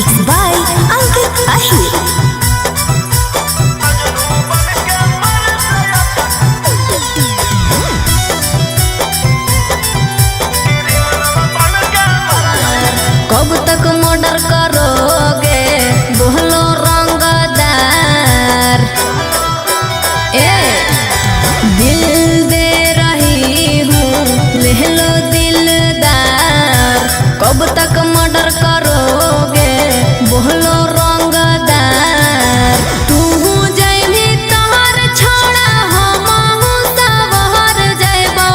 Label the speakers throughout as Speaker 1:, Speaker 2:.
Speaker 1: Mix by Ankit Ahir.
Speaker 2: कब तक murder करोगे बोलो रंगदार। ए दिल दे रही हूँ ले लो दिलदार। कब तक मर्डर करोगे बोलो रंगदार। तू जैभी तोहर छोड़ा हमहू सवर जैबो।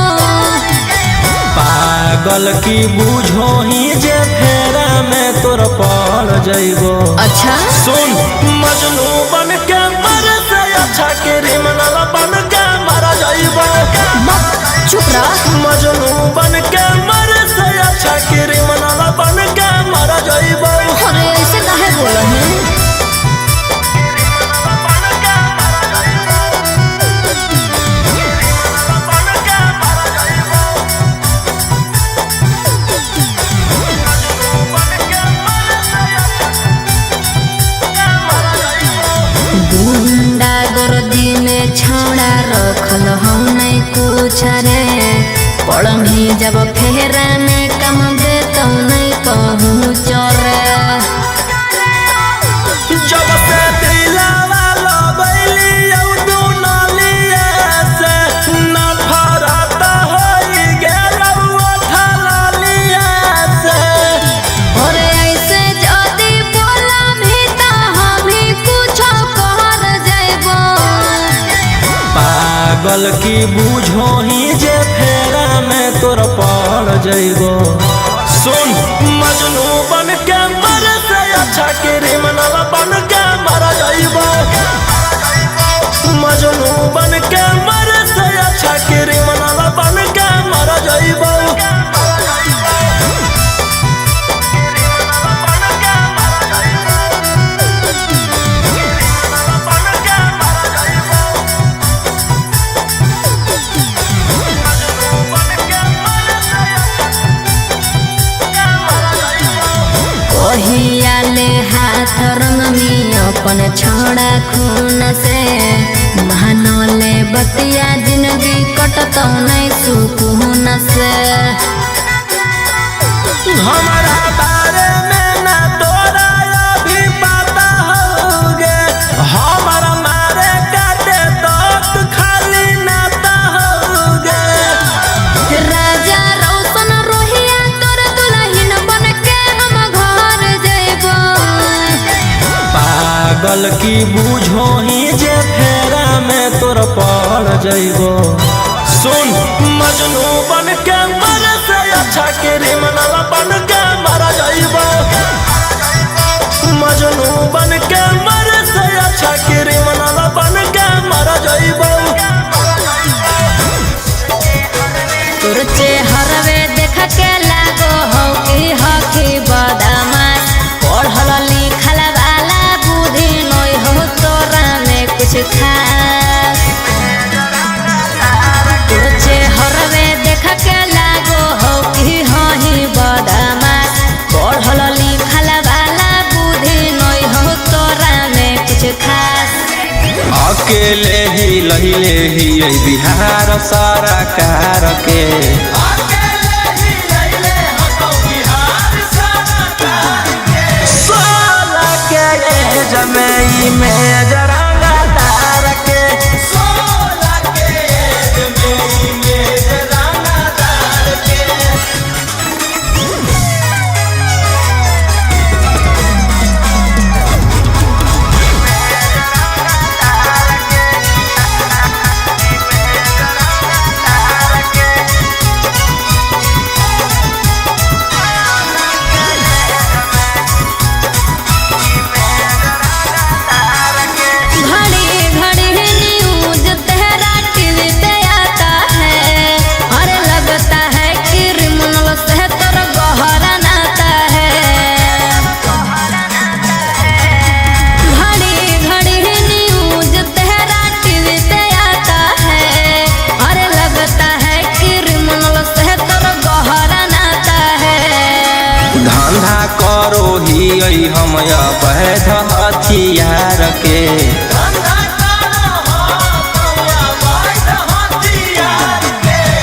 Speaker 3: पागल की बूझो ही जे फेरा में तोर पड़ जइबो।
Speaker 2: अच्छा
Speaker 3: सुन मजनू बन के मर से अच्छा क्रिमिनल बन के मर जइबो।
Speaker 2: चुप रह।
Speaker 3: मजनू बन के मर से अच्छा क्रिमिनल बन के मर जइबो।
Speaker 2: अरे ऐसे काहे बोला है। गुंडा गर्दी में छौड़ा रखल हम नहीं कुछ रे। पढ़ी जब फेरा में कम दे तो नहीं पहुँच रे।
Speaker 3: जब से दिलावा लगैली औ दुनलिया से नफरत होई गेल उठलिया से।
Speaker 2: और ऐसे जदी बोला भी तो हम ही कुछ कर जैबो।
Speaker 3: पागल की बूझो ही जे फेरा में तोर पड़ जइबो। सुन मजनू बन के मर से अच्छा क्रिमिनल बन के मर जइबो। मजनू बन के मर से अच्छा क्रिमिनल बन के मर जइबो।
Speaker 2: कहिया ले हाथ रंग में अपन छोड़ा खून से। महानोले बतिया जिंदगी कटतो नहीं सुकून से।
Speaker 3: हमारा बारे में ना तोरा अभी पता होगे। हमारा मारे काटे तक खाली नाता होगे।
Speaker 2: राजा रौशन रोहिया तोर दुल्हन बन के हम घर जैबो।
Speaker 3: पागल की बूझो ही जे फेरा में तोर पड़ जइबो। सुन मजनू बन के मर से अच्छा क्रिमिनल बन के मर जइबो। मजनू बन के मर से अच्छा क्रिमिनल बन के मर जइबो।
Speaker 2: तोर चेहरवे देख के लागो हो कि हकी बदमाश। पढ़ल लिखल वाला बुद्धि नहीं हो तोरा में कुछ खास। तोर चेहरवे देख के लागो हो कि हही बदमाश। पढ़ल लिखल वाला बुद्धि नहीं हो तोरा में कुछ खास।
Speaker 3: अकेले ही लहिले ही बिहार सरकार के। सोलह के एज में ई मेजर रंगदार के। 16 के एज में ई मेजर रंगदार के। ही हम अवैध हथियार के।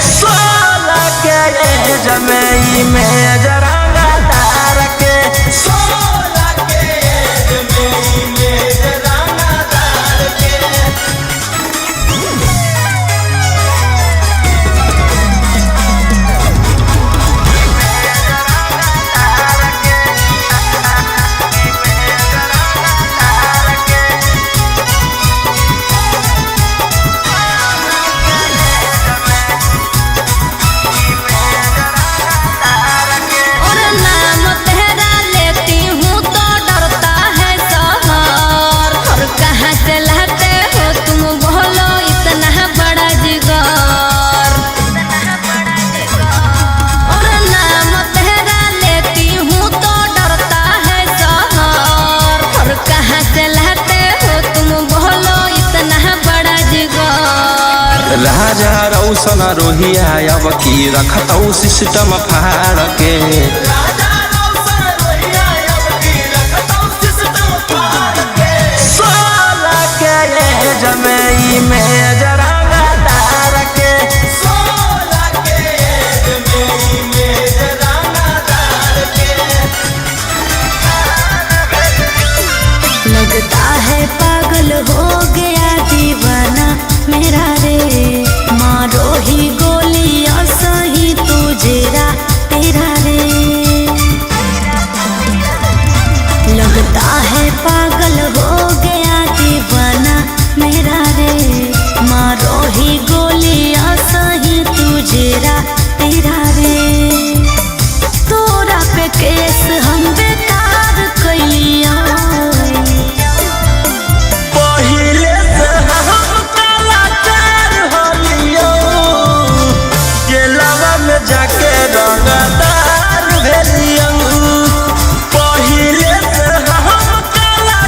Speaker 3: 16 के एज में ई मेज रंगदार के, 16 के एज में ई मेज रंगदार के।
Speaker 2: और नाम तेरा लेती हूँ तो डरता है शहर, और कहाँ से लाते हो तुम बोलो इतना बड़ा जिगर। और नाम तेरा लेती हूँ तो डरता है शहर, और कहाँ से लाते हो तुम बोलो इतना बड़ा जिगर।
Speaker 3: राजा रौशन रोहिया अब की रखतौ सिस्टम फाड़ के। 16 के एज में ई मेज रंगदार के, 16 के एज में ई मेज रंगदार के।
Speaker 1: लगता है पागल हो गया दीवाना मेरा रे, मारो ही गोलियां सही तुझेरा तेरा रे। लगता है पागल हो गया दीवाना मेरा रे, मारो ही गोलियां सही तुझेरा तेरा रे। तोरा पे केस हम बेकार कैलिया,
Speaker 3: पहिले से हम कलाकार होलियो, जेलवा में जाके रंगदार भेलियो। पहिले से हम कलाकार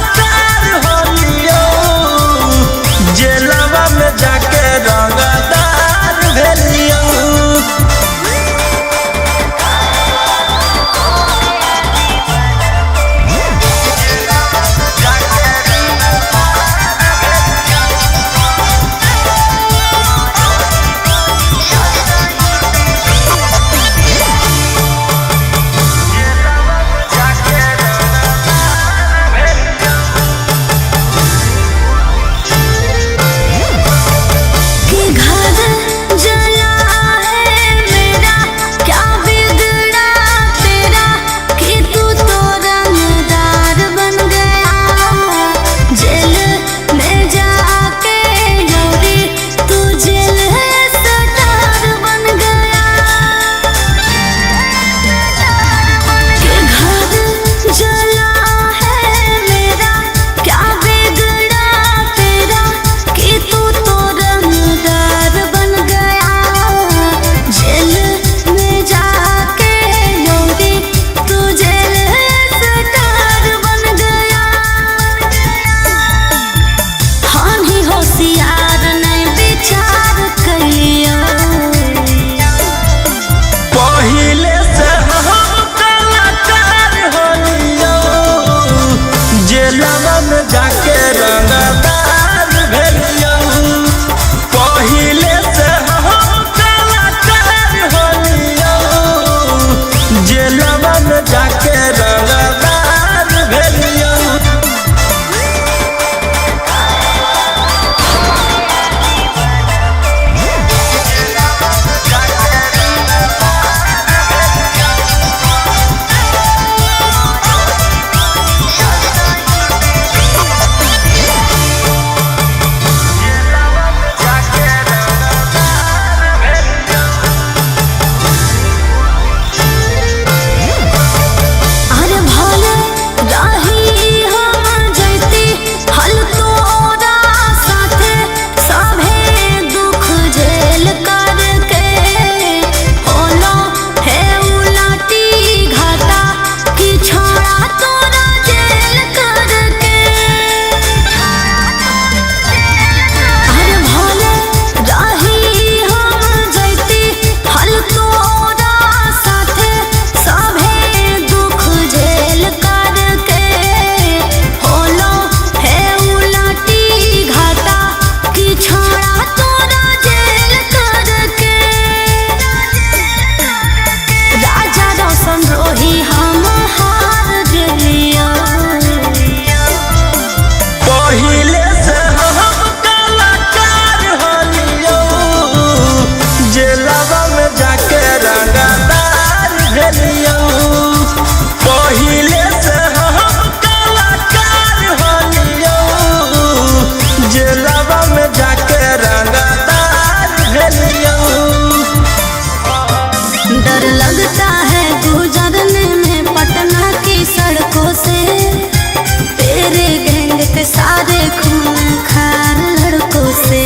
Speaker 1: के सारे खून खार लड़कों से।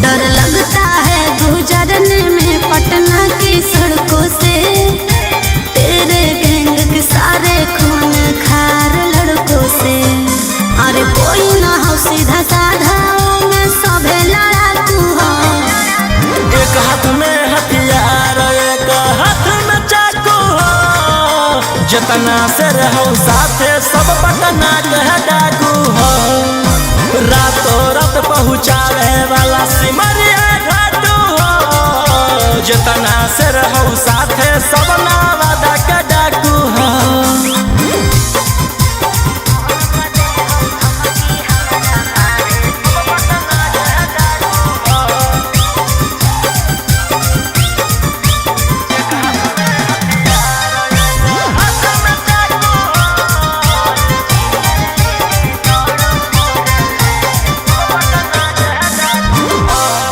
Speaker 1: डर लगता है गुजरने में पटना की सड़कों से, तेरे गैंग के सारे खून खार लड़कों से। अरे कोई ना हो सीधा साधा में सभे लड़ाकू हो।
Speaker 3: एक हाथ में हथियार एक हाथ में चाकू हो, जितना से रहो साथे सब पटना के डाकू हो। रातों रात पहुँचावे वाला सिमरिया घाटू हो, जितना से रहो साथे सब नावादा के डाकू हो।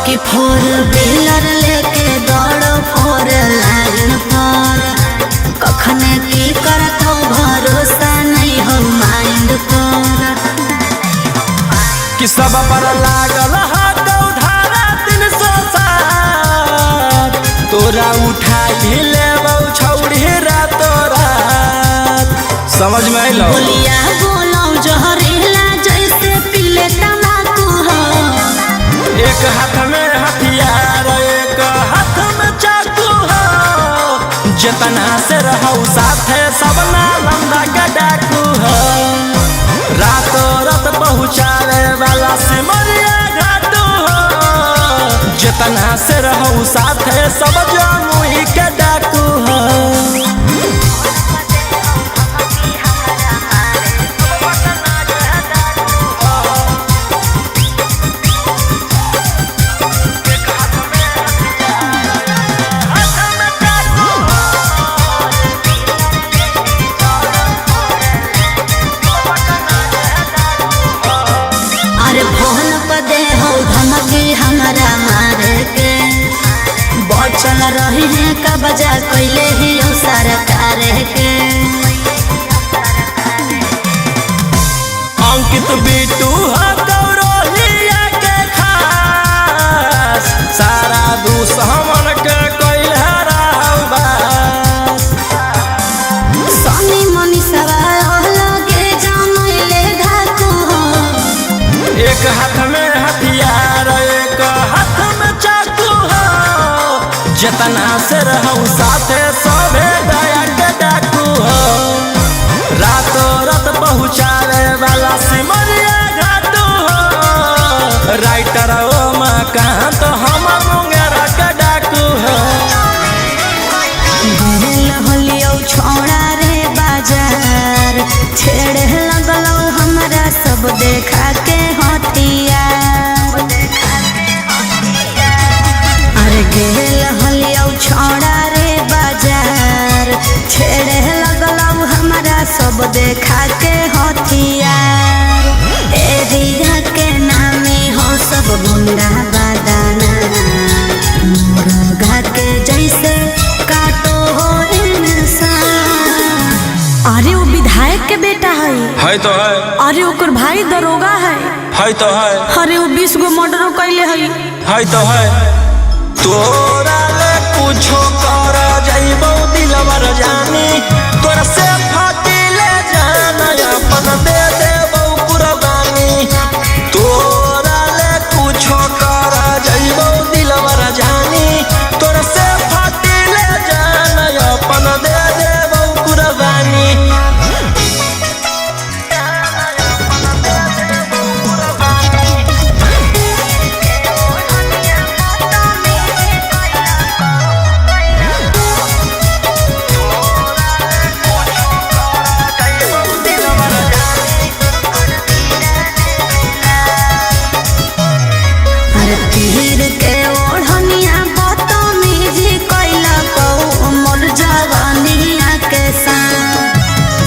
Speaker 1: कि फोर व्हीलर लेके दौड़ो फोर लाइन पर, कखने की करतो भरोसा नहीं हो माइंड पर।
Speaker 3: कि सब पर लागल हाथ धारा 307, तोरा उठाई लेबौ छौड़ी रातो रात। समझ में अइलौ?
Speaker 1: बोलिया बोलो जहरीला जैसे पीले तम्बाकू हो।
Speaker 3: एक हाथ में हथियार एक हाथ में चाकू हो, जितना से रहो साथे सब नालंदा के डाकू हो। रातों रात पहुँचावे वाला सिमरिया घाटू हो, जितना से रहो साथे सब जमुई के डाकू हो।
Speaker 1: अरे फोन पर दे हो धमकी हमरा मारे के, बचल रही है कब्जा कैले ही हो सरकार के।
Speaker 3: अंकित बिट्टू हो गौरोहिया के खास, सारा दुश्मन के कैल हराबास।
Speaker 1: सोनी मनी सवार लगे जानले धाकू हो।
Speaker 3: एक हाथ में हथियार एक हाथ में चाकू हो, जितना से रहो साथे सभे दया के डाकू हो। रातों रात पहुँचावे वाला सिमरिया घाटू हो, राइटर ओ मकान तो हम मुंगेरा के डाकू हो।
Speaker 1: गेल होलियौ छौड़ा रे बाजार, छेड़े लगलौ हमरा सब देखा के हथियार। अरे गेल होलियौ छौड़ा रे बाजार, छेड़े लगलौ हमरा सब देखा के हथियार। एरिया के नामे हो सब गुंडा बादाना, मुर्गा के जैसे काटो हो इंसान।
Speaker 4: अरे वो विधायक के बेटा है।
Speaker 3: है तो है।
Speaker 4: अरे ओकर भाई दरोगा है।
Speaker 3: है तो है।
Speaker 4: अरे वो 20 गो मर्डरो कैले है।
Speaker 3: है तो है। तोरा ले कुछो कर जइबौ दिलवर जानी, तोरा से फाटिले जान अपन दे देबौ कुर्बानी। तोरा ले कुछो कर जइबौ दिलवर जानी, तोरा से फाटिले जान अपन दे देबौ कुर्बानी।
Speaker 1: अरे तीर के ओढ़निया बदतमीजी कैला कौ मोर जवानिया के साथ।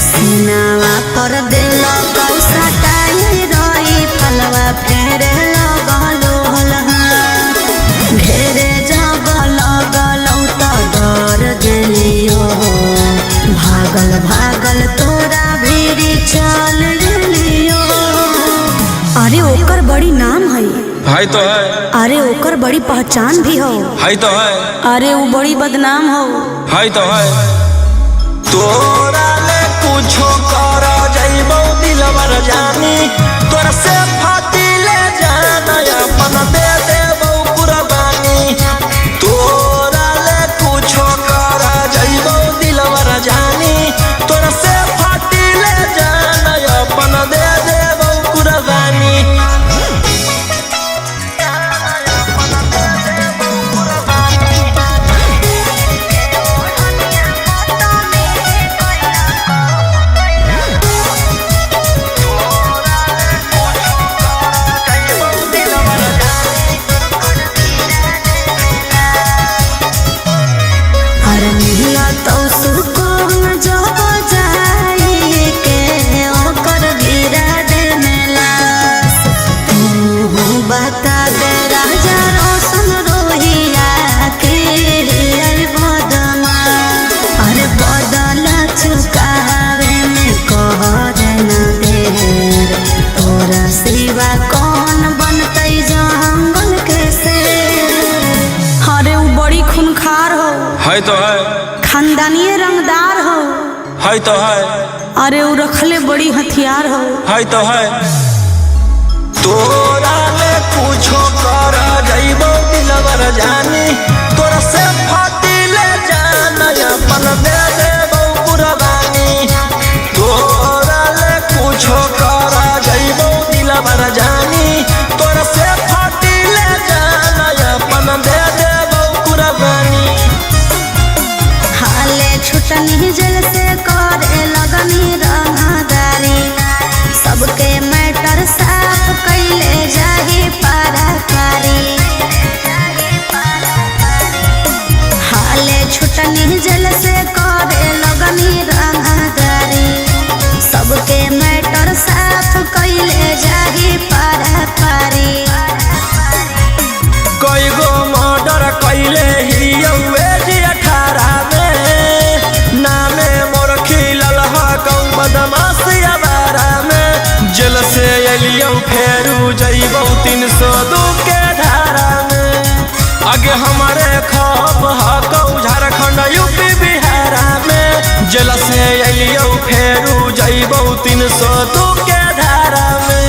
Speaker 1: सीनावा पर देल कौ सटाई रही फलवा फेरे लगलो हलहा। घेरे जब लगलौ त डर गेलियो, भागल भागल तोरा भीड़
Speaker 3: है तो है।
Speaker 4: अरे ओकर बड़ी पहचान भी हो।
Speaker 3: है तो है।
Speaker 4: अरे वो बड़ी बदनाम हो।
Speaker 3: है तो है। तोरा ले कुछो कर जइबो दिलवर जानी, तोरा से फाटी ले जाना अपन दे देबो कुर्बानी। तोरा ले कुछो कर जइबो दिलवर जानी, तोरा से फाटी ले जाना अपन दे देबो कुर्बानी।
Speaker 1: अरे मिला तो सुकून जो जाई के ओकर गिरा दे मेला। तू बता दे राजा रोशन रोहिया के रे बदमा। अरे बदल चुकावे में कहर न देर, तोरा सिवा कौन बनतै जंगल के शेर।
Speaker 4: अरे वो बड़ी खूनखार हो।
Speaker 3: है तो है।
Speaker 4: खानदानी रंगदार हो।
Speaker 3: है तो है।
Speaker 4: अरे वो रखले बड़ी हथियार हो।
Speaker 3: है तो है। तोरा ले कुछो कर जइबो दिलवर जानी, तोरा से फाटी ले जाना अपन दे देबो कुर्बानी। तोरा ले कुछो कर जइबो दिलवर जानी, तोरा से फाटी ले जाना अपन दे देबो कुर्बानी।
Speaker 1: हाले छुटनी जेल से करे लगनी रंगदारी, सबके मैटर साफ कैले जाही पारा पारी। हाले छुटनी जेल से करे लगनी रंगदारी, सबके मैटर साफ कैले जाही पारा पारी।
Speaker 3: कई गो मर्डर कैले ही जी 18 में, नामे मोर खिलल हकौ बदमाशी अबारा में। जेल से एलियौ फेरू जइबौ 302 के धारा में। आगे हमारे खौफ हकौ झारखंड यूपी बिहार में। जेल से एलियौ फेरू जइबौ 302 के धारा में।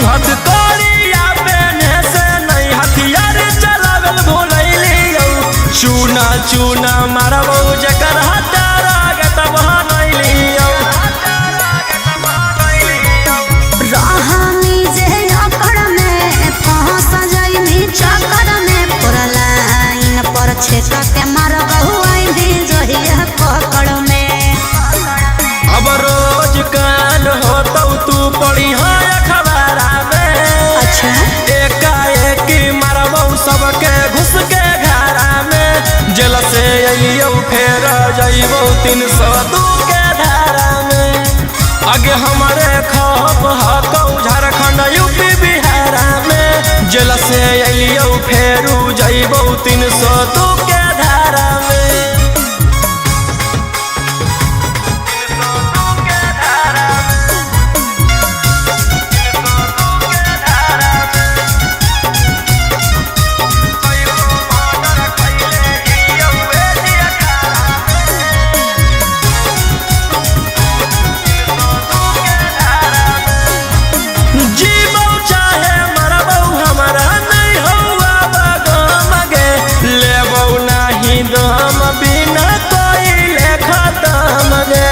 Speaker 3: हथकड़िया पहने से नहीं हथियार चलावल भुलैलियौ। चूना चूना मारबौ जकर हटारा गतब नैलियौ।
Speaker 1: रहनी जे अकड़ में फंस जाइनी चक्कर में, पूरा लाइन पर छेक के मारबहु आइनी जहिया पकड़ में।
Speaker 3: अब रोज कान होतौ तू पड़ी है अखबारा में।
Speaker 4: अच्छा।
Speaker 3: एकाएक मारबौ सबके घुस के घरा में। जेल से अइयौ फेर जइबौ 302 के धारा में। आगे हमारे खौफ हकौ झारखंड यूपी बिहार में। जेल से अइयौ फेरू जइबौ 302 के धारा में। जीबौ चाहे मरबौ हमरा नहीं हौवा बगम गे। लेबौ नाही दम बिना कोई खतम गे।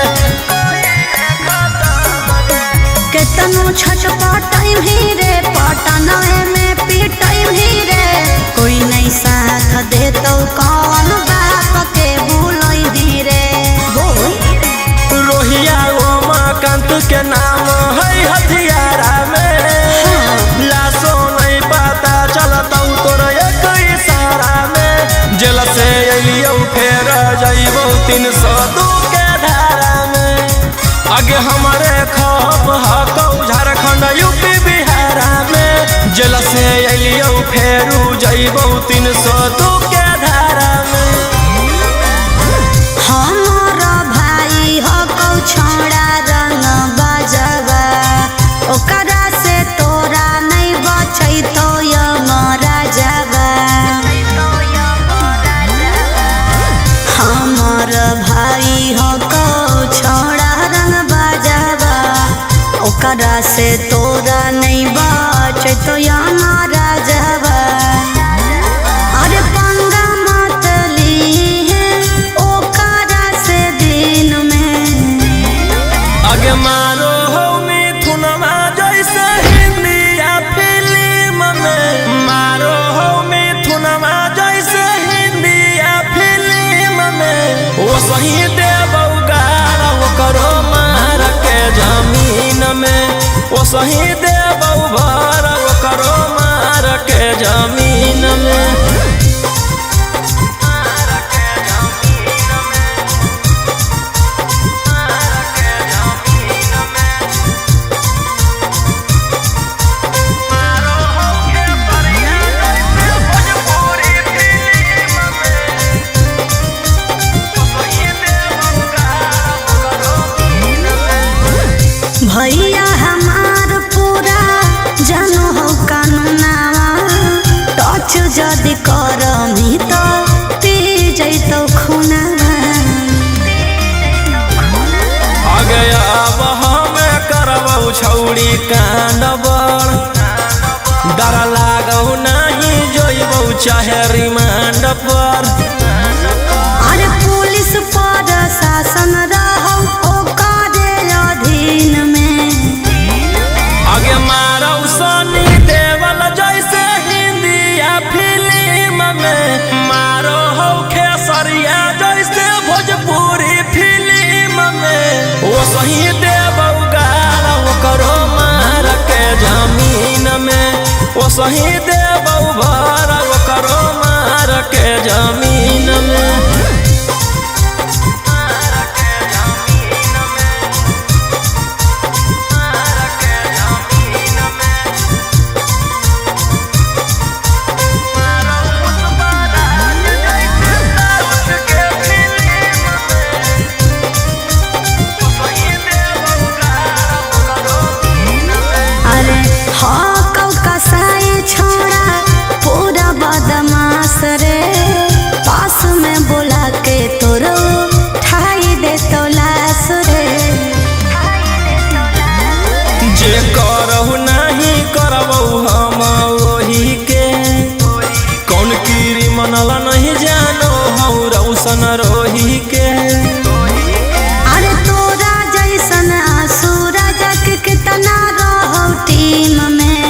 Speaker 1: केतनो छटपटाई भी रे पटनाए में पिटाई भी रे, कोई नहीं साथ देतो कौन बाप के बुलई भी रे। बोल
Speaker 3: रोहिया उमाकांत के नाम है हथियारा में। लाशो नहीं पता चलतौ तोर एक इशारा में। जेल से अइलियौ फेर जइबौ 302 के धारा में। आगे हमारे खौफ हकौ झारखंड यूपी बिहार में। जेल से अलियौ फेरू जइबौ 302 के धारा में।
Speaker 1: हमर भाई हकौ छौड़ा रंग बजवा, ओकरा से तोरा नहीं बचैतौ यमराजवा। हमर भाई हकौ छौड़ा रंग बजवा, ओकरा से तोरा नहीं बचैतौ यमराजवा। अरे पंगा मत लीहे ओकरा से दिन में।
Speaker 3: आगे मारो हो मिथुनमा जैसे हिंदिया फिल्म में। मारो हो मिथुनमा जैसे हिंदिया फिल्म में। वो सही देबौ गारा ओकरो मार के जमीन में। वो सही देबौ भर ओकरो मार के जमीन में।
Speaker 1: भैया हमार पूरा जानो हो कानूनावा, टच जदि करमी तो पी जैतौ खुनावा।
Speaker 3: आगे अब हमें करबौ छौड़ी कान बड़, डर लागौ नहीं जइबौ चाहे रिमांड पर।
Speaker 1: अरे पुलिस पर शासन रहौ ओकरे अधीन में।
Speaker 3: आगे मारौ सनी देवल जैसे हिंदिया फिल्म में। मारो हौ खेसरिया जैसे भोजपुरी फिल्म में। वो सही देबौ गारा ओकरो मार के जमीन में। वो सही देबौ भर ओकरो मार के जमीन में।
Speaker 1: अरे हकौ कसाई छोड़ा पूरा बदमाश रे, पास में बोला के तोरो ठाई दे तो लाश रे।
Speaker 3: जे करहु नहीं करबौ हम ओही के, कौन कीरी मनला नहीं जानो हौ रौशन रोही के।
Speaker 1: अरे तोरा जैसन आंसू राजा के कितना रहौ टीम में।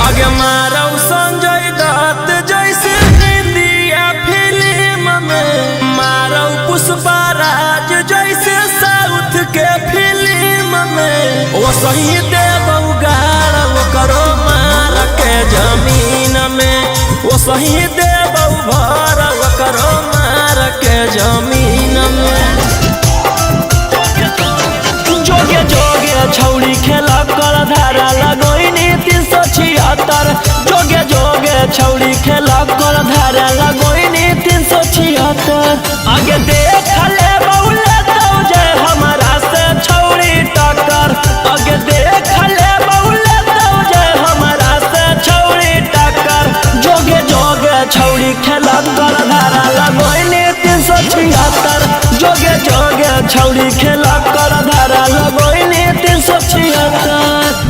Speaker 3: आगे मारौ संजय दत्त जैसे हिंदिया फिल्म में। मारौ पुष्पा राज जैसे साउथ के फिल्म में। वो सही देबौ गारा ओकरो मार के जमीन में। वो सही देबौ भर ओकरो मार के जमीन में। जोगे जोगे छौड़ी खेला कर धारा लगोइनी 376। जोगे जोगे छौड़ी खेला कर धारा लगोइनी 376। आगे देख ले बौले तौ जे हमरा से छौड़ी टक्कर। आगे देख ले बौले तौ जे हमरा से छौड़ी टक्कर। जोगे जोगे छौड़ी खेला कर धारा लगोइनी 376। जोगे जोगे छौड़ी खेला कर धारा लगोइनी 376।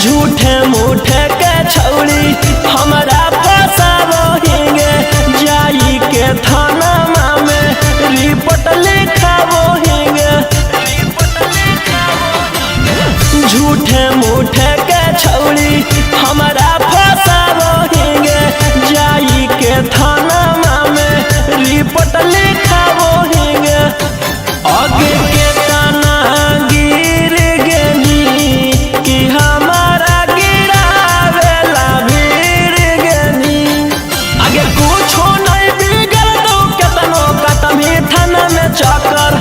Speaker 3: झूठे मूठे के छौड़ी हमरा फसाबोहिंगे, जाई के थाना में रिपोर्ट लिखाबोहिंगे। झूठे मूठे के छौड़ी हमरा फसाबोहिंगे, जाई के थाना में रिपोर्ट लिखावो हिंगे। आगे के ताना गिर गेनी कि हमारा गिरावेला भीड़ गेनी। आगे कुछो नहीं बिगड़ दो केतनो कतमी थाना में चक्कर।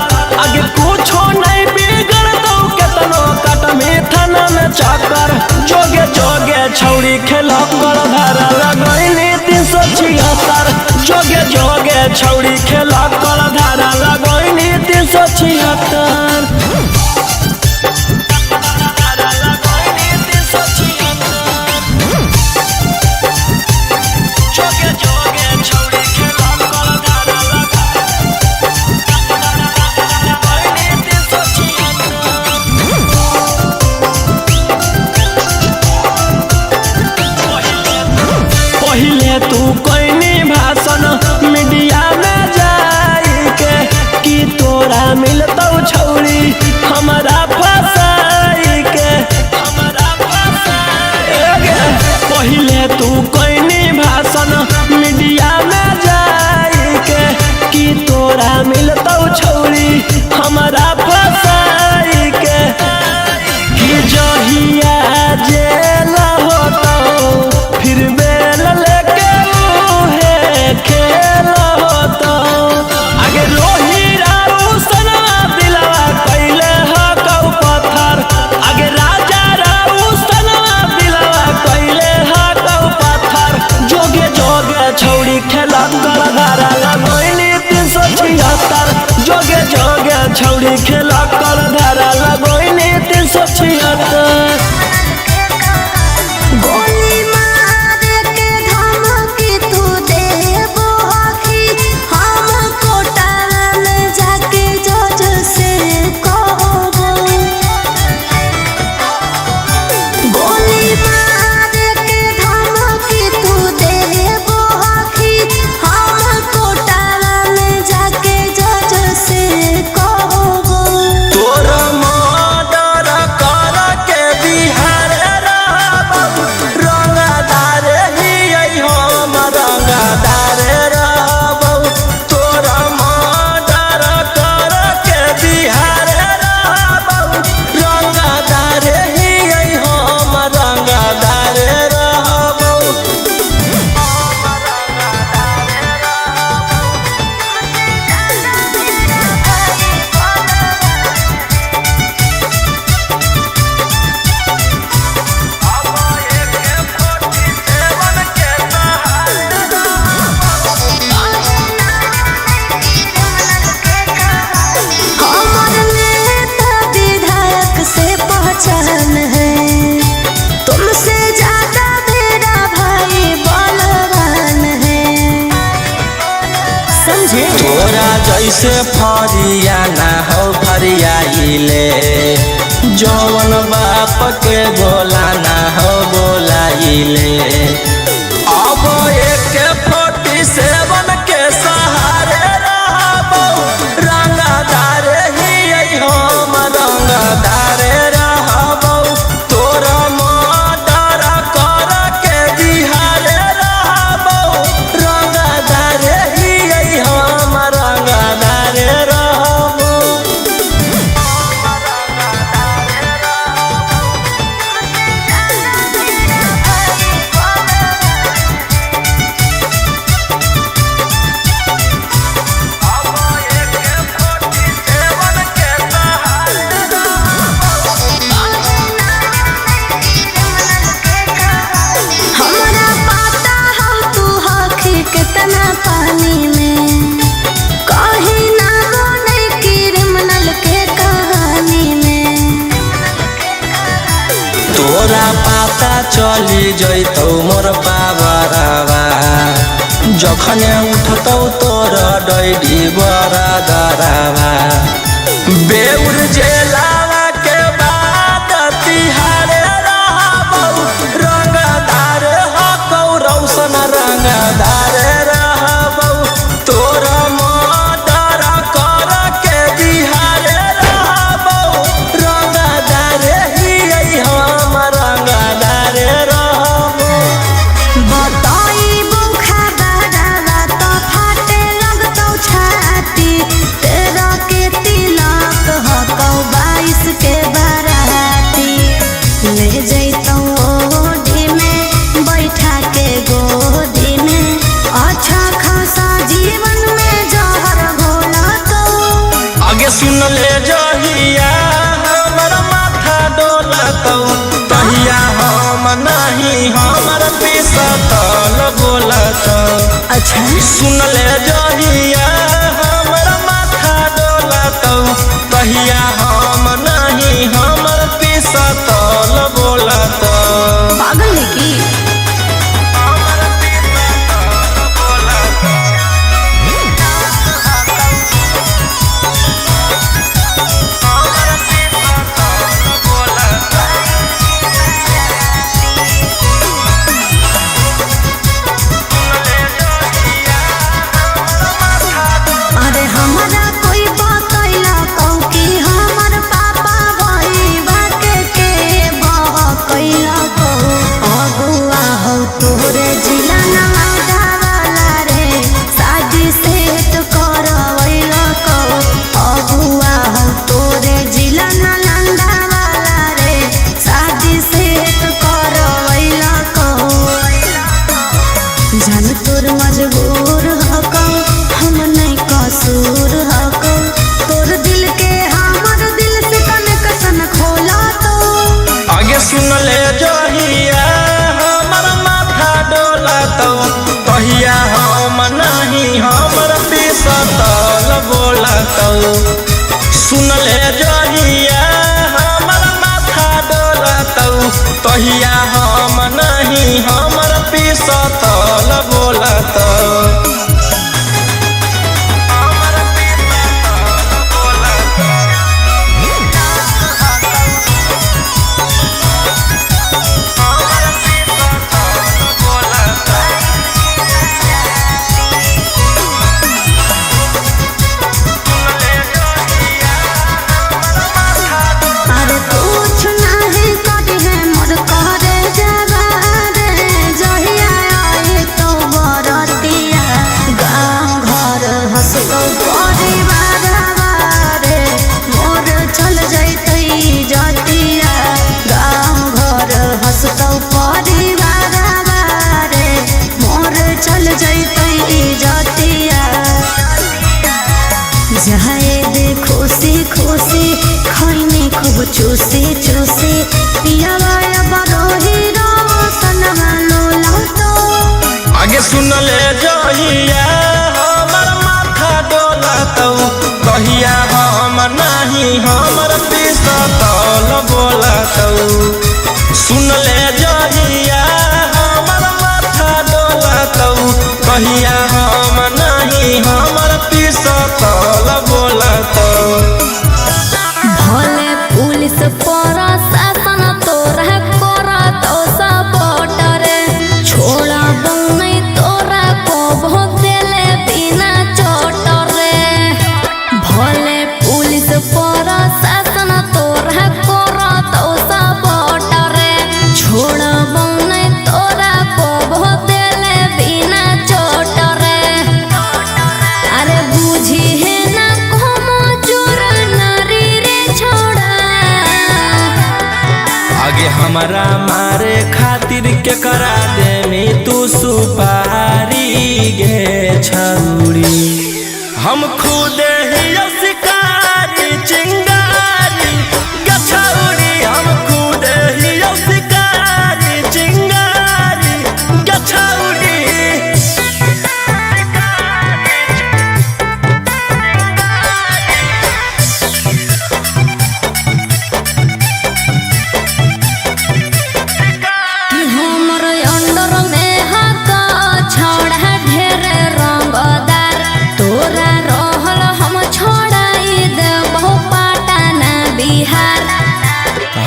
Speaker 3: आगे कुछो नहीं बिगड़ दो केतनो कतमी थाना में चक्कर। जोगे जोगे छौड़ी खेला कर धारा लगैली 376। जोगे जोगे छौड़ी खेला कर धारा लगैली 376। जोगे जोगे छौड़ी खेला कर धारा लगैली 376। पहिले तू कोइनी भाषण मीडिया में जाई के कि तोरा मिलतौ छौरी हमरा फसाई के। हमरा फसाई के। पहिले तू कोइनी भाषण मीडिया में जाई के कि तोरा मिलतौ छौरी हमरा फसाई के। कि जहिया जेल होतौ फिर बेल लेके उहे खेल होतौ। आगे रोही रारू सनवा दिलवा कैले हकौ पत्थर। आगे राजा रारू सनवा दिलवा कैले हकौ पत्थर। जोगे जोगे छौड़ी खेला कर धारा लगैली 376। जोगे जोगे छौड़ी खेला कर धारा लगैली 376।
Speaker 1: गोली मार के धमकी तू देबो हकी, हम कोटाला में जाके जज से कहबो। गोली मार के धमकी तू देबो हकी, हम कोटाला में जाके जज से कहबो।
Speaker 3: तोर मर्डर कर के बिहार रहबौ, रंगदार हियै हम रंगदार रहबौ। तोर मर्डर कर के बिहार रहबौ, रंगदार हियै हम रंगदार रहबौ।
Speaker 1: हमर नेता विधायक से पहचान है, तुमसे ज्यादा मेरा भाई बलवान है। समझे?
Speaker 3: तोरा जैसे फरिया ना हो फरियाइले, जवन बाप के बोला ना हो बोलाइले। अब AK-47 के सहारे रहबौ, रंगदार हियै हम रंगदार रहबौ। तोर मर्डर कर के बिहार रहबौ, रंगदार हियै हम रंगदार रहबौ।
Speaker 1: हमरा पता हो तू हकी कितना पानी में, कहीं ना बोले क्रिमिनल के कहानी में।
Speaker 3: तोरा पाता चली जैतौ मोर पावरवा, जखने उठतौ तोर डैडी बरादरवा। बेउर जेलावा के बाद तिहारे रहबौ, रंगदार हकौ रौशन रंगदार रहबौ। तोर मर्डर कर के बिहार रहबौ, रंगदार हियै हम रंगदार रहबौ।
Speaker 1: बताई बुखाबारा
Speaker 4: अच्छा।
Speaker 3: सुन ले जहिया हमर माथा डोलतौ, तहिया हम नहीं हमर पिसतल बोलतौ।
Speaker 4: पागल है की? अरे हमरा कोई बतैला कौ कि हमर पापा भई बाके के बहकैला कौ। अगुआ हौ तोरे जिला नवादा वाला रे, शादी सेट करवैला कौ। अगुआ हौ तोरे जिला नालंदा वाला रे, शादी सेट करवैला कौ। जान तोर मजबूर हकौ, हम नहीं कसूर हकौ। तोर दिल के हमर दिल से कनेक्शन खोला तो।
Speaker 3: आगे सुन ले जहिया हमर माथा डोलतौ, तहिया हम नहीं हमर पिसतल बोलतौ। सुन ले जहिया हमर माथा डोलतौ, तहिया हम नहीं हमर पिसतल बोलतौ।
Speaker 1: अरे कुछ नहीं करी है मोर करे जावा रे, जहिया आई तो बरतिया गाँव घर हंसतो परिवार रे, मोर चल जैतै जतिया। गाँव घर हंसतो परिवार रे, मोर चल जैतै जतिया। जाए दे खुशी खुशी खैनी खूब चूसी चूसी, पियावा बरोही रोशनवा लोला तो।
Speaker 3: आगे सुन ले जहिया हमर माथा डोलतौ, तहिया हम नहीं हमर पिसतल बोलतौ। सुन ले जहिया हमर माथा डोलतौ, तहिया हम नहीं हमर पिसतल बोलतौ।
Speaker 2: भले पुलिस प्रशासन तोरा करतौ सपोर्ट रे, छोड़बौ नै तोरा कबो देले बिना चोट रे। भले पुलिस प्रशासन तोरा करतौ सपोर्ट रे, छोड़बौ नै तोरा कबो देले बिना चोट रे। अरे बुझी है ना como चोर नारी रे छोड़ा।
Speaker 3: आगे हमरा मारे खातिर के करा देमी तू सुपारी गे छौरी। हम खुद ही शिकारी चिंगारी गछौरी, हम खुद ही शिकारी चिंगारी गछौरी।
Speaker 2: कि हमर अंडर में हक छौड़ा ढेर रंगदार, तोरा रहल हम छोड़ाई देबौ पटना बिहार।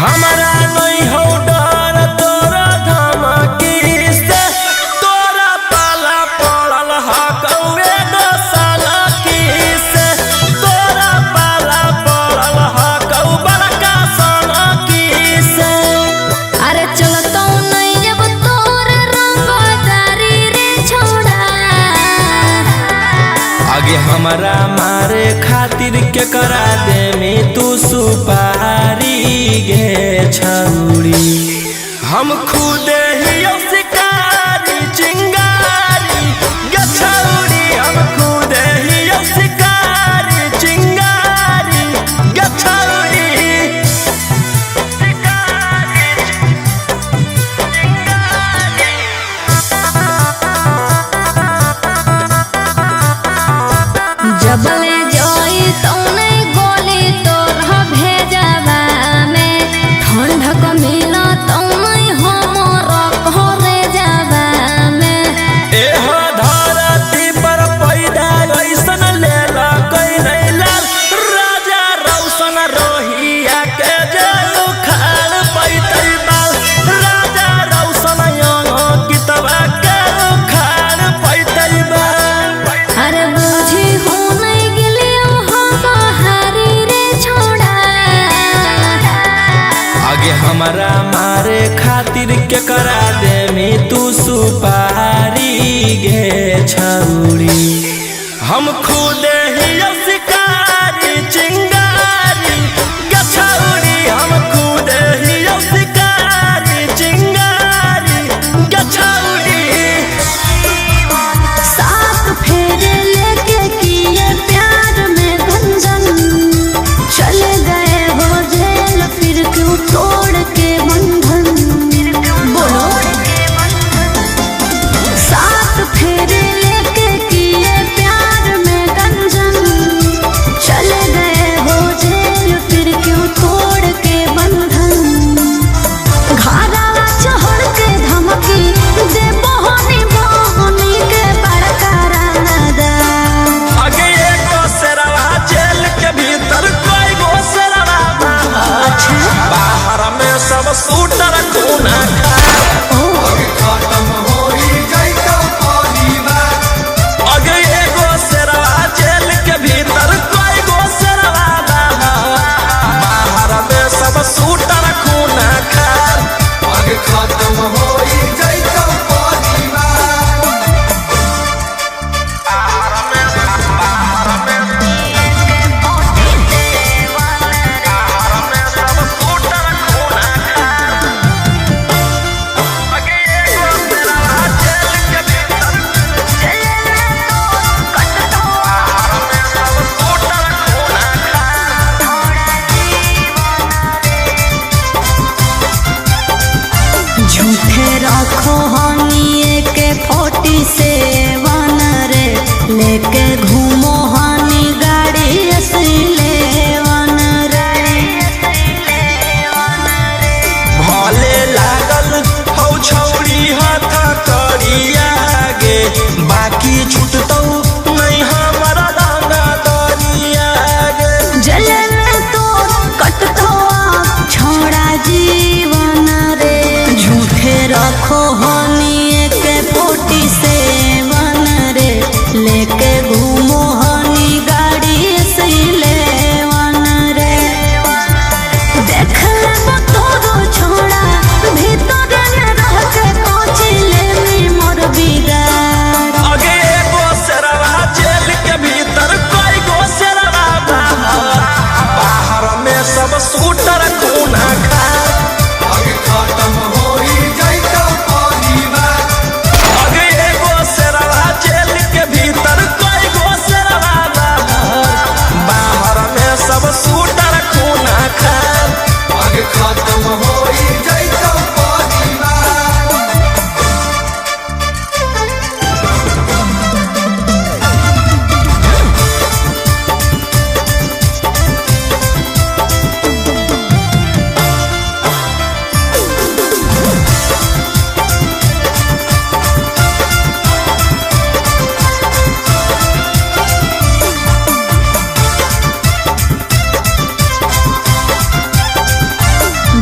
Speaker 3: हमारा नहीं हो डर तोरा धमकी से, तोरा पाला पड़ल हकौए दोसाला की से, तोरा पाला पड़ल हकौ बड़का सोना की से।
Speaker 2: अरे चलतौ नै अब तोर रंगदारी रे छौड़ा।
Speaker 3: आगे हमरा मारे खातिर के करा देमी तू सुपारी गे छौरी। हम खुद ही शिकारी चिंगारी गछौरी, हम खुद ही शिकारी चिंगारी गछौरी। आगे हमारा मारे खातिर के करा दे में तू सुपारी गे छौरी। हम खुद ही शिकारी चिंगारी गे छौरी। हम खुद ही शिकारी चिंगारी गे छौरी।
Speaker 1: सात फेरे लेके किए प्यार में गंजन, चले गए हो जेल फिर क्यों तोड़ के बंधन। बोलो। सात फेरे लेके किए प्यार में गंजन, चले गए हो जेल फिर क्यों तोड़ के बंधन। घारा चढ़ के धमकी दे बहनी बहनी के बड़का रानादार।
Speaker 3: आगे एक शेरवा जेल के भीतर कोई गो शेरवा बाहर। बाहर में सब सूटर खूना खा। आगे एगो शेरवा जेल के भीतर कोई गो शेरवा बाहर। बाहर में सब सूटर खूना खा।
Speaker 5: खत्म होई जैतौ परिवार।
Speaker 1: झूठे रखो हनी के फोर्टी सेवन रे, लेके घूमो हनी गाड़ी लेवन रे।
Speaker 3: भले लागल हौ छौरी हाथ करिया गे, बाकी छुटतौ नहीं हमरा रंगा दरिया गे।
Speaker 1: जले में तो कटतो छोड़ा जीवन रे। झूठे रखो हनी के फोर्टी सेवन रे, लेके घूमो हनी गाड़ी से लेवन रे। देख लेब तोरो छोड़ा भीतर न रह के कोच लेनी मोर बिगाड़।
Speaker 3: आगे एगो शेरवा जेल के भीतर कोई गो शेरवा बाहर। बाहर में सब सूटर खूना खा।
Speaker 5: खत्म होई जैतौ परिवार।
Speaker 3: आगे एगो शेरवा जेल के भीतर कोई गो शेरवा बाहर। बाहर में सब सूटर खूना खा।
Speaker 5: खत्म होई जैतौ परिवार।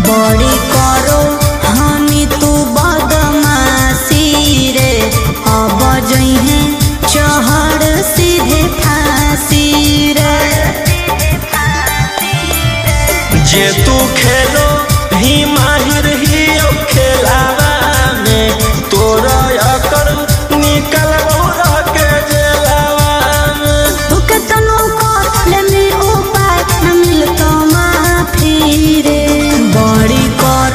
Speaker 1: बड़ी करो हनी तू बदमाशी रे, अब जइहे चहड़ सीधे फांसी रे।
Speaker 3: जे तू खेलो ही माहिर ही ओ खेलावा में, तोरा अकर निकलबो रह के जेलावा में।
Speaker 1: तू केतनो कर लेनी उपाय न मिलतो माफी रे। बड़ी करो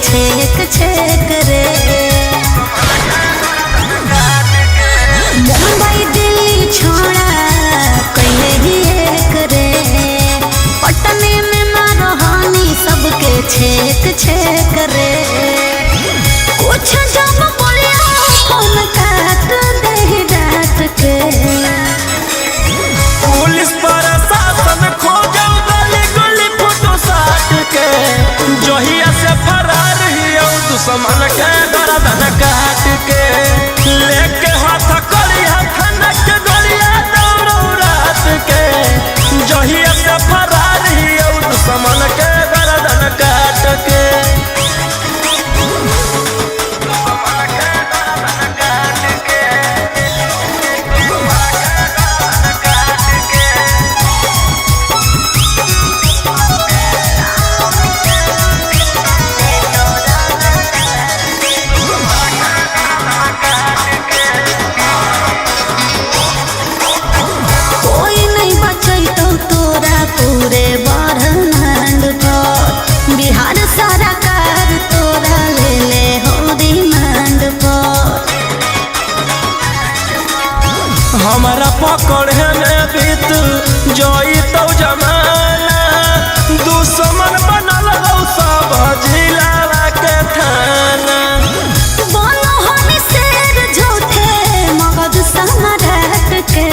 Speaker 1: छेक छेक रे। मुंबई दिल्ली छोड़ा कइले ही एक रे, पटने में मारो हानि सबके छेक छेक रे। कुछ जब बोलिया फोन काट दे डांट के,
Speaker 3: पुलिस प्रशासन खोजो गली गली फोटो साट के, जहिया से फरार हियौ दुश्मन के गर्दन काट के, लेके हाथ करिया थाना के गलिया दौड़ो रात के, जहिया से फरार हियौ दुश्मन के गर्दन काट के।
Speaker 1: कोई नहीं बचैतौ तोरा पूरे ब्रह्मांड पर, बिहार सरकार तोरा ले ले हो डिमांड पर।
Speaker 3: हमारा पकड़े में बीत जई तो जमाना, दुश्मन बनल हौ सब जिला के थाना।
Speaker 1: बोलो हम शेर झूठे मगध सम्राट के,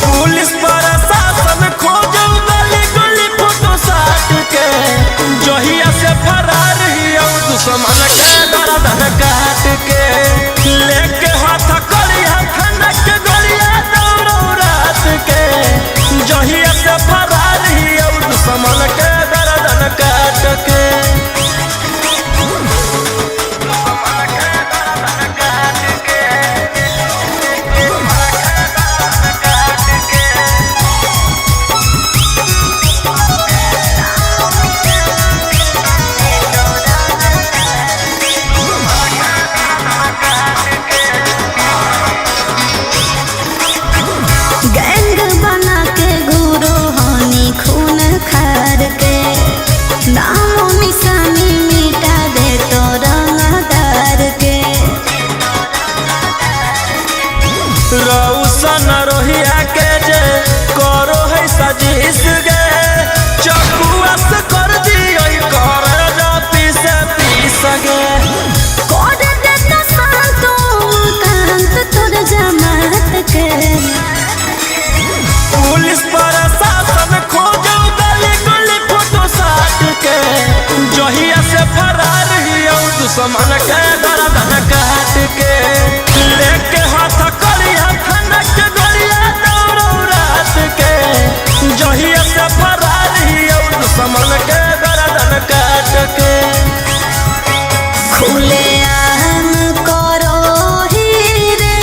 Speaker 3: पुलिस प्रशासन खोजो गली गली फोटो साट के, जहिया से फरार हियौ दुश्मन के गर्दन काट के, लेके हाथ करिया थाना के गलिया दौड़ो रात के, जहिया से फरार हियौ दुश्मन के गर्दन काट के।
Speaker 1: गैंग बना के घूरो हानि खून खार के, नामो निशानी मिटा दे तो रंगदार के।
Speaker 3: रौशन रोहिया के जे करो है साजिश गे, चकुआ से कर दियो कर पीस पीस गे।
Speaker 1: कर देता शांत कांत तोर जमात के,
Speaker 3: पुलिस प्रशासन खोजो गली गली फोटो साट के, जहिया से फरार हियौ दुश्मन के गर्दन काट के, लेके हाथ करिया थाना के गलिया दौड़ो रात के, जहिया से फरार हियौ दुश्मन के गर्दन काट के।
Speaker 1: खुले आम करो ही रे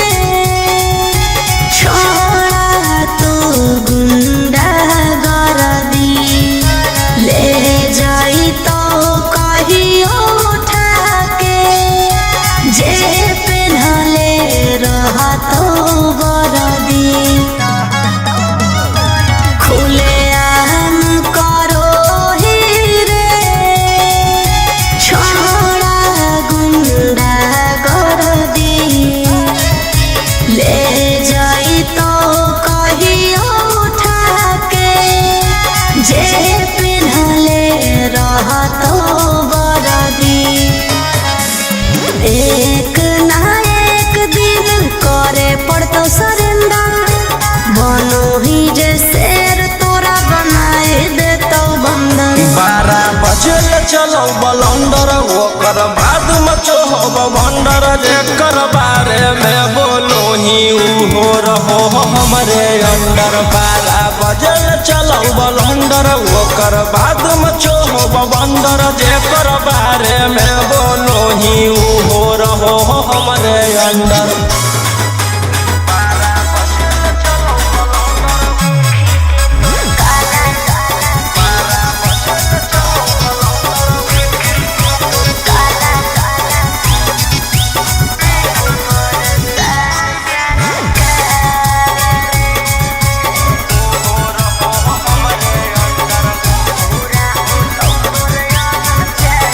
Speaker 1: छोड़ा तू गुंडा गर्दी, ले जाई तो कहियो उठा के, जे पेन्हले रहतो बरदी। खुले आम करो ही रे छोड़ा गुंडा गर्दी, ले जाई तो कहियो उठा के, जे पेन्हले रहतो बरदी। एक ना एक दिन करे पड़तो सरेंडर, बनो ही जे शेर तोरा बनाए देतो बंदर।
Speaker 3: 12 बजे चलो बलंडर ओकर बाद मचो भंडर, जेकर बारे में बोलो ही उहो रहो हमरे अंडर। 12 बजे चलो बलंडर ओकर बाद मचो बंदर, जेकर बारे में बोलो ही उहो रहो हमरे अंडर।
Speaker 1: Yeah.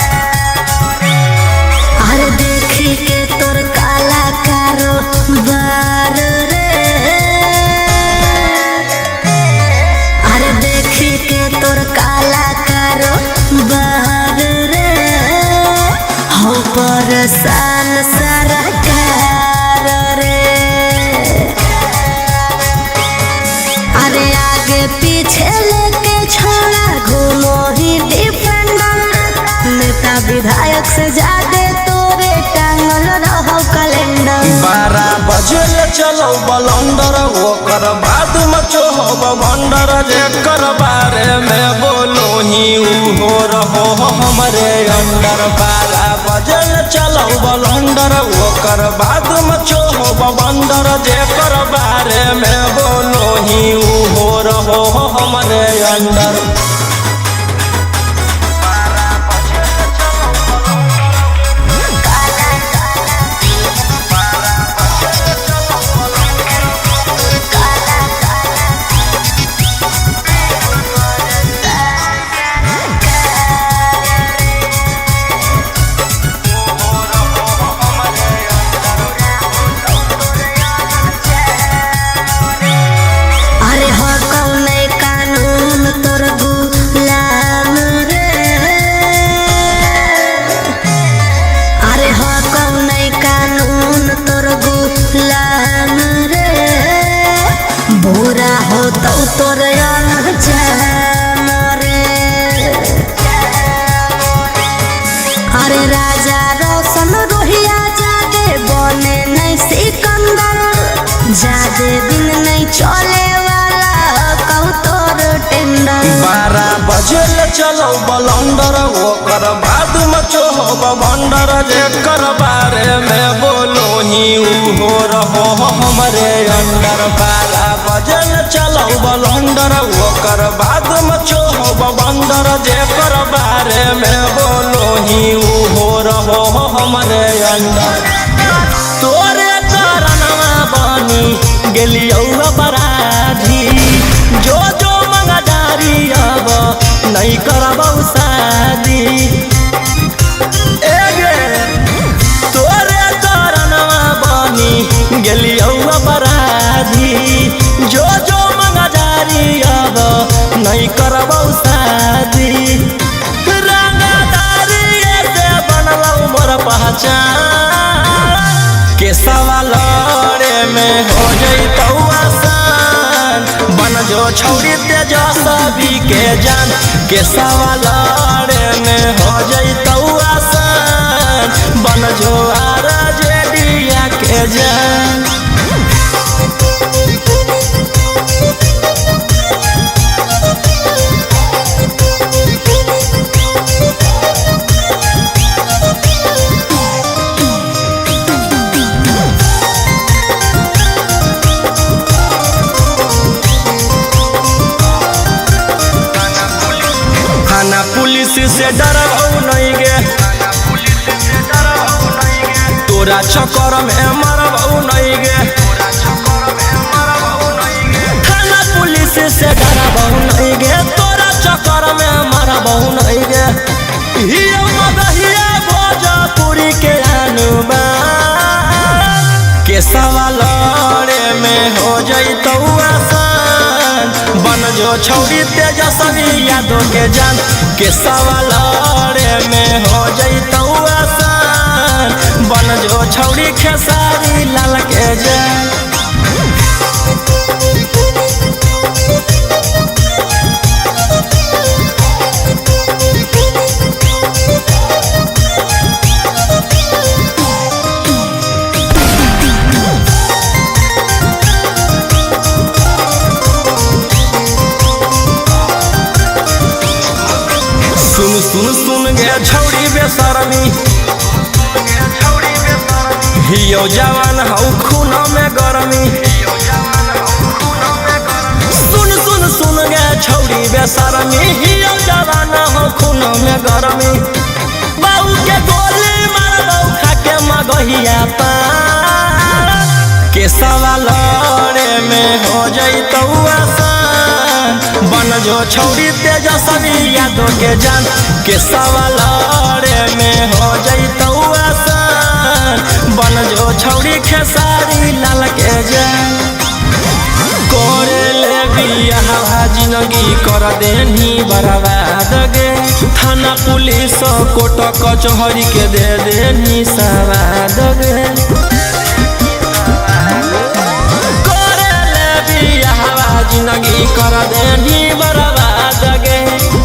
Speaker 1: परेशान सरकार रे। अरे आगे पीछे लेके छोड़ा घूमो ही डिफेंडर, नेता विधायक से ज्यादा तोरे टांगल रहो कैलेंडर।
Speaker 3: 12 बजे चलो बलंडर, ओकर बाद मचो हो भंडर। जेकर बारे में बोलो ही उहो रहो हमरे अंडर। 12 बजे चलो बलंडर, ओकर बाद मचो हो भंडर। जेकर बारे में बोलो ही उहो रहो हमरे अंडर।
Speaker 1: अरे हो कौन कानून तोर गुलाम रे। अरे हो कौन कानून तोर गुलाम रे। बुरा हो तो तोर अनजान रे। अरे राजा रोशन रोहिया जादे बने नहीं सिकंदर, जादे दिन नहीं चले वाला कहू तोर टेंडर।
Speaker 3: 12 बजे चलो बलंडर, ओकर बाद मचो हो भंडर। जेकर बारे में बोलो ही उहो रहो हमरे अंडर। 12 बजे चलो बलंडर, ओकर बाद मचो हो भंडर। जेकर बारे में बोलो ही उहो रहो हमरे अंडर। तोरे कारणवा बनी गेलियौ अपराधी, जो जो मंगदारी अब नहीं करबौ शादी। एगे तोरे कारणवा बनी गेलियौ अपराधी, जो जो मंगदारी अब नहीं करबौ शादी। रंगदारी से बनलौ मोर पहचान, के सवाल में हो जइतौ आसान। बन जो छौरी तेजस्वी के जान, के सवाल में हो जइतौ आसान। बन जो आरजेडिया के जान। थाना पुलिस से डरबौ नहीं गे, तोरा चक्कर में मरबौ नहीं गे। थाना पुलिस से डरबौ नहीं गे, तोरा चक्कर में मरबौ नहीं गे। हियो मगहिया भोजपुरी के अनुबा, के सवाल में हो जइतौ आसान। बन जो छौरी तेजस्वी यादव के जान, के सवाल में हो जइतौ आसान। बन जो छौरी खेसारी लाल के जान। सुन सुन सुन गे छौरी बेशरमी, हियो जवान हौ खून में गरमी। सुन सुन सुन गे छौरी बेशरमी, हियो जवान हौ खून में गरमी। बाऊ के गोली मारबौ खाके मगहिया पान, के सवाल में हो जइतौ आसान। बन जो छौरी तेजस्वी यादव के जान, के सवाल में हो जइतौ आसान। बन जो छौरी खेसारी लाल के जान। करे ले बियाहवा जिंदगी कर देनी बर्बाद गे। थाना पुलिस कोर्ट कचहरी के दे देनी सवाद गे। करे ले बियाहवा जिंदगी कर देनी बर्बाद गे।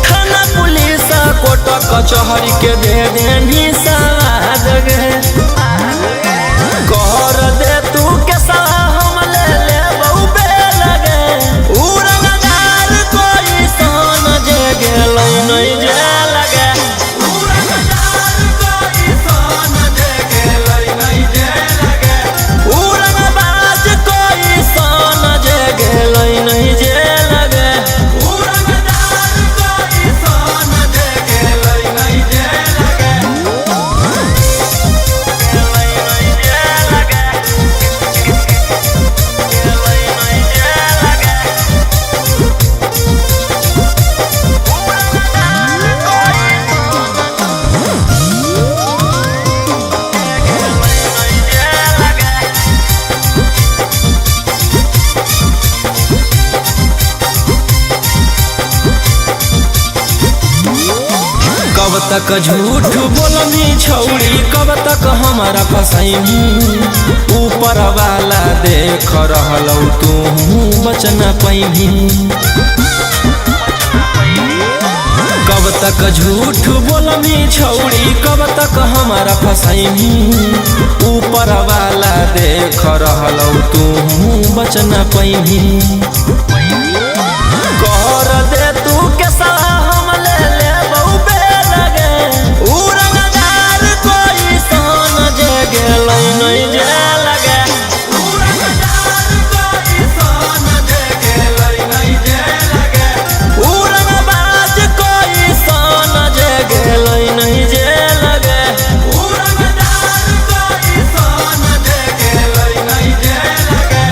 Speaker 3: थाना पुलिस कोर्ट कचहरी के दे देनी सवाद गे। कर दे तू के हम ले ले बहु लगे उ रंगदार कोई सन जे गेलै नहीं जे लगे। उ रंगदार कोई सन जे गेलै नहीं जे लगे। उ रंगबाज कोई सन जे गेलै नहीं जे लगे। उ रंगदार कोई सन जे गेलै नहीं जे लगे। कब तक झूठ बोलनी छौड़ी, कब तक हमारा फसैनी। ऊपर वाला देख रहल तू बचन पैनी। कब तक झूठ बोलनी छौड़ी, कब तक हमारा फसैनी। ऊपर वाला देख रहल तू बचन पैनी। कर दे तू के हम ले ले बहु लगे उ रंगदार कोई सन जे गेलै नहीं जे लगे। उ रंगदार कोई सन जे गेलै नहीं जे लगे। उ रंगबाज कोई सन जे गेलै नहीं जे लगे। उ रंगदार कोई सन जे गेलै नहीं जे लगे।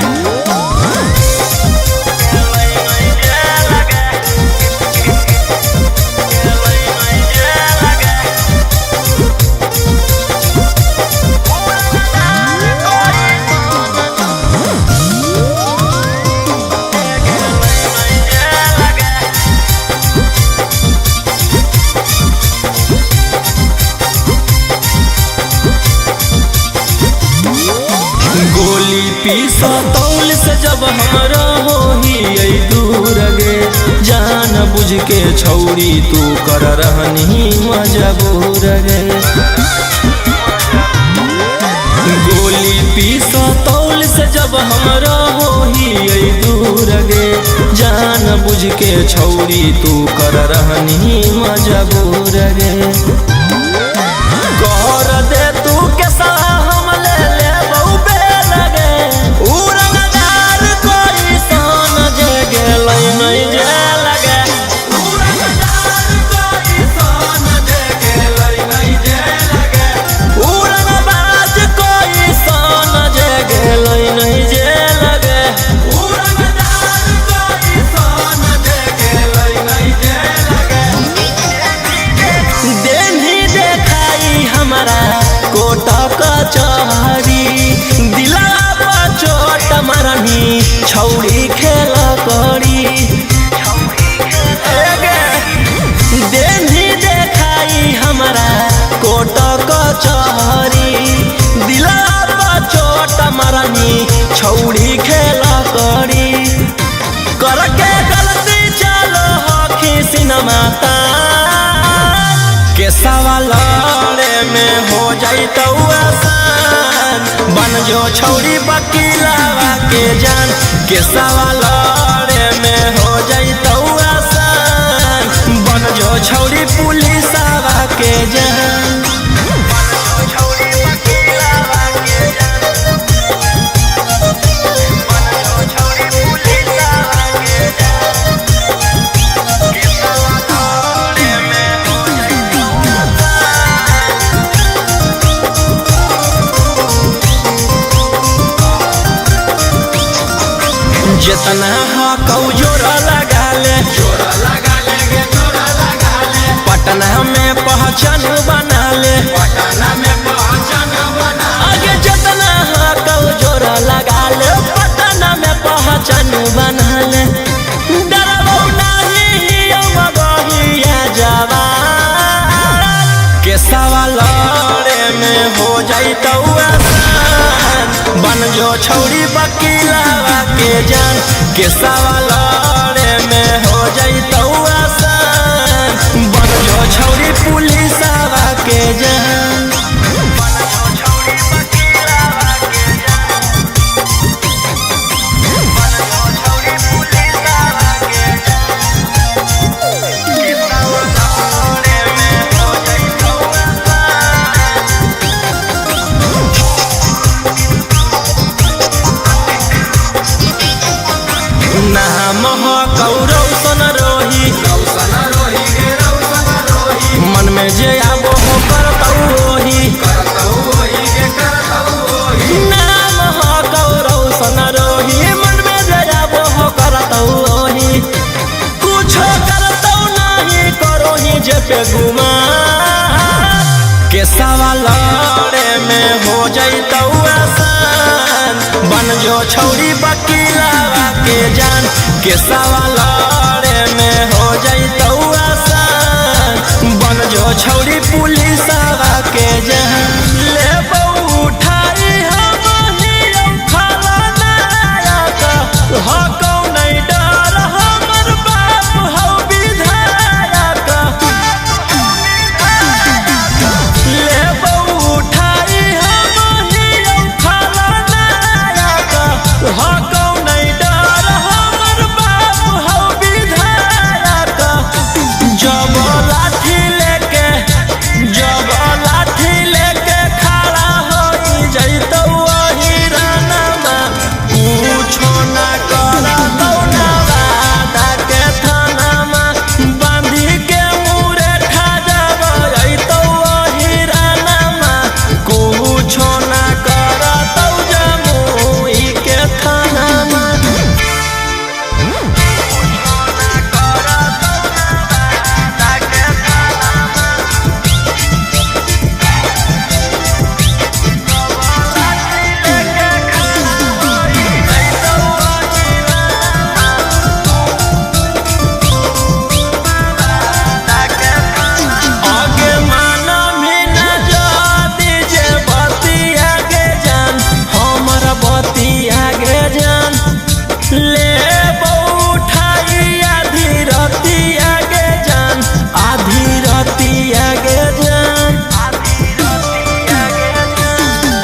Speaker 3: गोली पीस तौल से जब हमरा होही दूर गे। जान बुझ के छौरी तू कर रहनी मजबूर गे। गोली पीस तौल से जब हमरा होही दूर गे। जान बुझ के छौरी तू कर रहनी मजबूर गे। कर दे तू के हम ले ले बहु लगे उ रंगदार कोई सन जे गेलै नहीं जे लगे। उ रंगदार कोई सन जे गेलै नहीं जे लगे। उ रंगबाज कोई सन जे गेलै नहीं जे लगे। उ रंगदार कोई सन जे गेलै नहीं जे लगे। देनी देखाई हमारा कोट कचहरी, दिला पर चोट मारनी छौड़ी खेल करी। देनी देखाई हमारा कोट कचहरी, दिला पर चोट मारनी छौड़ी खेल करी। करके गलती चलो हखी सिनेमा के सवाल लड़े में हो जाई तो आसान। बन जो छौड़ी वकीलावा के जान के सवाल लड़े में हो जाई तो आसान। बन जो छौड़ी पुलिसवा के जान। बन जो छौड़ी वकीलावा के जान। बन जो छौड़ी पुलिसवा के जान। के सवाल लड़े में हो जाई तो आसान। जितना हकौ जोरा लगा ले, जोरा लगा ले गे जोरा लगा ले। पटना में पहचान बना ले, पटना में पहचान बना। आगे जितना हकौ जोरा लगा ले, पटना में पहचान बना ले। के सवा लड़े में हो जैतौ आसान, बन जो छौरी बकीलावा के जान। के सवा लड़े में हो जैतौ आसान, बन जो छौरी पुलिसवा के जान। नाम हो कौरव सन रोही, मन में जे आबो हो करतौ ओही। नाम हो कौरव सन रोही, मन में जे आबो हो करतौ ओही। कुछो करतौ नाही करोही जे पे गुमान, के सवा लड़े में हो जैतौ आसान, बन जो छौरी बकीलावा के जान। के सवा लड़े में हो जैतौ आसान, बन जो छौरी पुलिसवा के जान। ले उठाई हम हियौ खलनायक, हकौ नहीं डर हमर बाप हौ विधायक। ले उठाई हम हियौ खलनायक, हकौ नहीं डर हमर बाप हौ विधायक। जब लाठी लेके, जब लाठी लेके खड़ा होई जैतौ अहिरानमा, कुछो ना करतौ नवादा के थानामा। बांधी के मुरे ठा जब अइतौ अहिरानमा, कुछो ना करतौ जमुई के थानामा। आगे माना भी न जाती जे बती आगे जान, हमर बती आगे जान। ले उठाई आधी रती आगे जान, आधी रती आगे जान।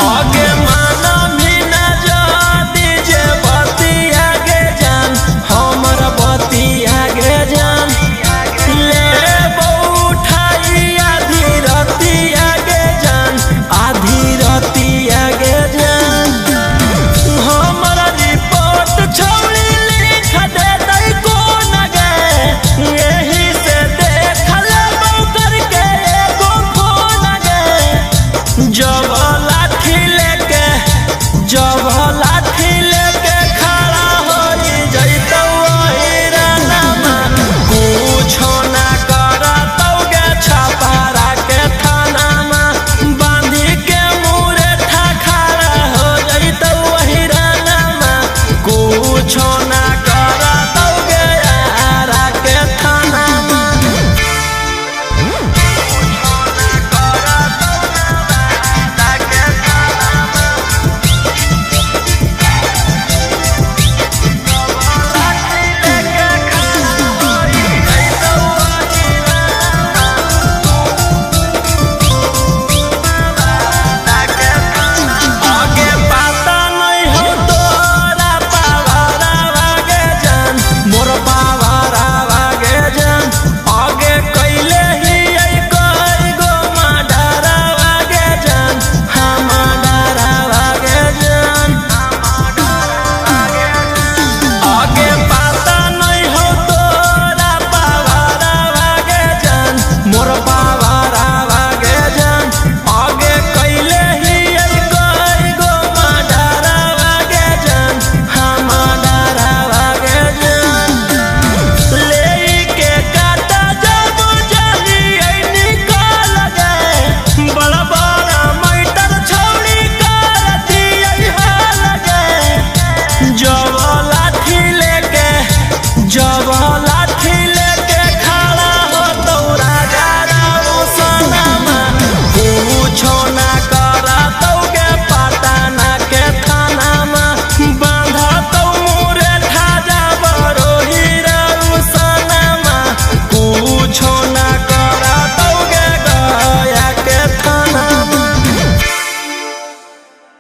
Speaker 3: आगे माना भी न जाती जे बती आगे जान, हमर बती आगे जान। ले उठाई आधी रती आगे जान, आधी रती आगे जान। हमर रिपोर्ट छौरी लिख देतै कोन गे, एही से देख लेबौ करके एगो फोन गे। जब लाठी लेके, जब लाठी लेके खड़ा होई जैतौ अहिरानमा, कुछो ना करतौ गे छपारा के थानामा। बांधी के मुरे ठा खड़ा हो जैतौ अहिरानमा, कुछो ना करतौ गे आरा के थानामा। आगे पता नहीं हो तोरा पावारा वागे जान, मोर पावारा वागे जान। आगे कैले ही ऐ कई गो माडारा वागे जान, हाँ माडारा वागे जान। आगे पता नहीं हो तोरा पावारा वागे जान, मोर पावारा वागे जान। आगे कैले ही ऐ कई गो माडारा वागे जान, हाँ माडारा वागे जान। ले के काटा जब जानी ऐ निकाल गए, बड़ा बड़ा मैटर छौरी करती ऐ हाल गए। जब लाठी लेके, जब